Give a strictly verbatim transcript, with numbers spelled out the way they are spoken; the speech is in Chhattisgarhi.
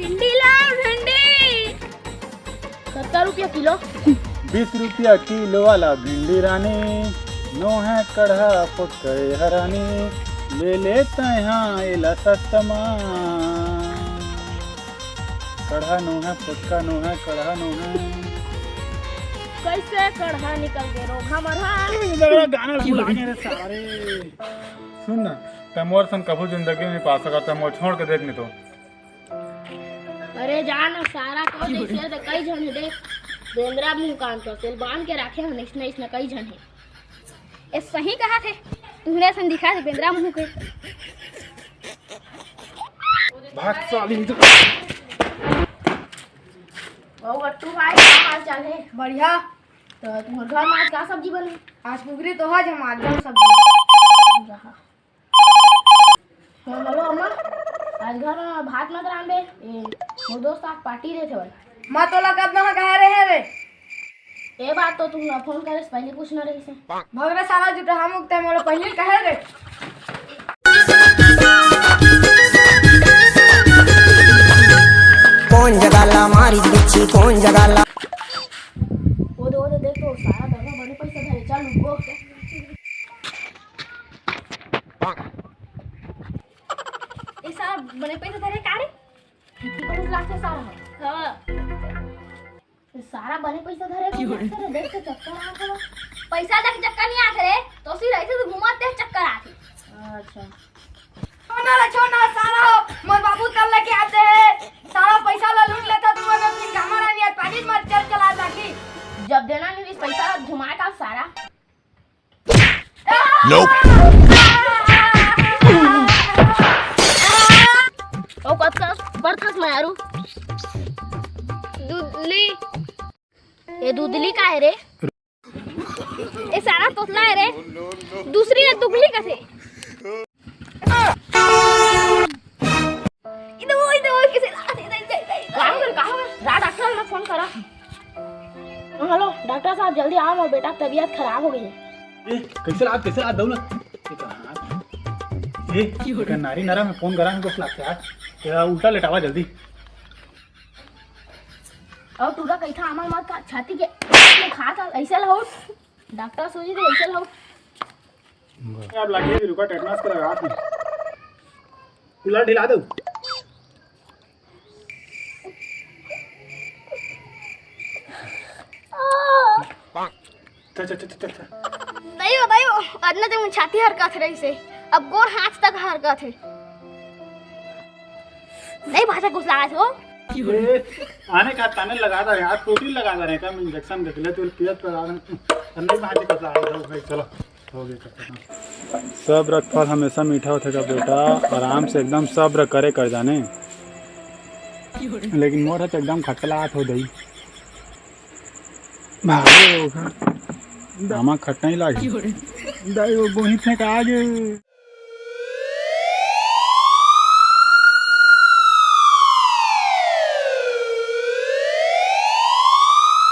भिंडी ला, भिंडी। सत्तर रुपया किलो। बीस रुपया किलो वाला भिंडी रानी, नोहे कढ़ा पोटका ए हरानी, ले ले तैहा एला सस्ता मा। कढ़ा नोहे, पोटका नोहे, कढ़ा नोहे। कैसे कढ़ा निकल के रोगहा मरहा? गाना लगा रे सारे। सुन ना, तै मोर सन कभू जिंदगी में पा सकत है, मोर छोड़ के देख नहीं तो। अरे जा ना सारा, तो जैसे तो कई झन हे दे। बेंदरा मुंह कान तो सेल बांध के राखे हन, इसने, इसने कई झन हे। ए सही कहा थे, तुहरे सन दिखा थे बेंदरा मुंह के। भाग साली। ओ गट्टू भाई, का हाल चाल हे? बढ़िया। तो तुम्हारे घर में आज का सब्जी बनी? आज कुकरी तो है, हम आज सब्जी। हाँ, बोलो अम्मा, आज घर में भात मत रांधे, ए, मोर दोस्त आज पार्टी देथे भाई। मैं तोला कब ना कहे रहे रे? ए बात तो तुम फोन करे से पहले पूछना रही से। भग रे साला जुटहा मुख, तै मोला पहले कहे रे। कौन जगह ला मारी बिच्छी, कौन जगह ला। वो दे, वो दे, देख तो सारा दरबार बने पैसा धरे, चल रुको। ए सारा बने पैसा धरे का रे? कितनी बड़ी लाख है सारा? हाँ। ए सारा बने पैसा धरे को देख के चक्कर आ गया। पैसा देख चक्कर नहीं आते रे, तो सिर ऐसे तो घुमाते चक्कर आते। अच्छा। छोड़ना रे, छोड़ना, सारा हो, मोर बाबू तब लेके आते हैं, सारा पैसा ला लूट लेता तू, मैं फिर गामा रानी आज पानी मार चल चला जाती। जब देना नहीं इस पैसा घुमाए का सारा। Nope। ओ कतका बरथस मारू। दुदली। ए दुदली का है रे? ए सारा तोतला है रे। दूसरी ने दुगली कथे। इधर वो, इधर वो, किसे ला, इधर, इधर, इधर, इधर। कहाँ कर, कहाँ कर? जा डॉक्टर में फोन करा। हाँ, हेलो, डॉक्टर साहब, जल्दी आओ, मोर बेटा के तबीयत खराब हो गई है। ए, कैसे ला, कैसे ला, दौड़। ए, एकर नारी नरा में फोन करा, हमको फ्लैट से आज। तेरा उल्टा लेटावा जल्दी। और टूरा कैथा आमा मत का, छाती के, के खा था, ऐसे ला उठ। डॉक्टर सूजी दे, ऐसे ला उठ। अब लगे भी रुका, टेटनस के लगा था। कूलर ढिला दो। चल, चल, चल, चल, चल। दइयो, दइयो, अतना ते मुन छाती हरकत रहिसे, अब गोड़ हाथ तक हरकत हे। नहीं भाषा कुछ लागत हो। ए, आने का ताने लगा दे यार, प्रोटीन लगा दे रहे, कम इंजेक्शन देख ले, तू पियत तो आ रहे, नहीं भाषा कुछ लागत हो भाई, चलो। सब्र के फल हमेशा मीठा होथे का बेटा, आराम से एकदम सब्र करे कर जाने। लेकिन मोर ह तो एकदम खटलात हो दई। भागो ओखर। आमा खट नहीं लागे। दाई वो गोही फेंक आगे।